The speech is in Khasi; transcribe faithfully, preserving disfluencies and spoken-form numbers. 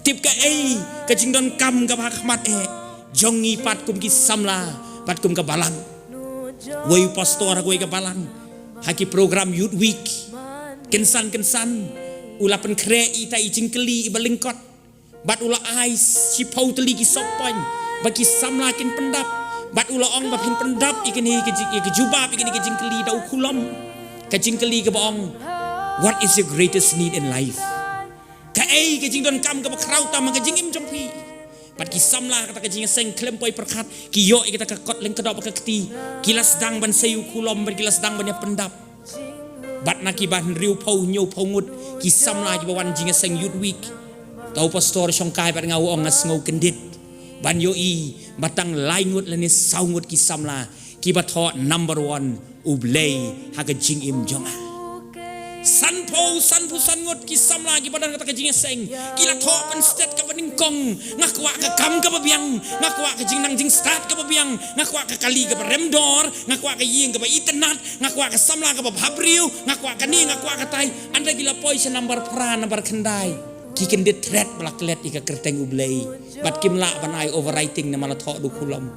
Tip kaei ka jingdonkam kaba ha khmat eh jong ngi pat kum ki samla bad kum ka balang. Wei u pastor ha kawei ka balang, ha ki program Youth Week, kynsan kynsan u la pynkhreh ita i jingkylli iba lyngkot, bad u la ai shiphew tylli ki soft point ba ki samla kin pyndap, bad u la ong ba phin pyndap ïa kane ka jing, ïa ka jubab ïa kane ka jingkylli da u khulom. Ka jingkylli kaba ong, "What is your greatest need in life?" Kaei ka jingdonkam kaba khraw tam ha ka jingim jong phi? Bad ki samla kata ka jingïaseng khlem poi pyrkhat, ki ïoh ïa kata ka kot lyngkdop ha ka kti, ki la sdang ban sei u khulom bad ki la sdang ban ïa pyndap. Bad na kiba hynriewphew hynñiewphew ngut ki samla kiba wan jingïaseng Youth Week, ta u pastor shongkai bad nga u ong nga sngew kyndit ban ïohi ba tang lai ngut lane saw ngut ki samla kiba thoh number one U Blei ha ka jingim jong nga. Sanphew, sanphew san ngut ki samla kiba don kata ka jingïaseng ki la thoh pynstet kaba nyngkong: "Nga kwah ka kam kaba biang, nga kwah ka jingnang jingstad kaba biang, nga kwah ka kali kaba rem dor, nga kwah ka ïing kaba itynnad, nga kwah ka samla kaba bhabriew, nga kwah kane, nga kwah katai." Ynda ki la poi sha number phra, number khyndai, ki kyndit thret ba la klet ïa ka kyrteng U Blei. Bad kim lah ban ai overwriting namar la thoh da u khulom.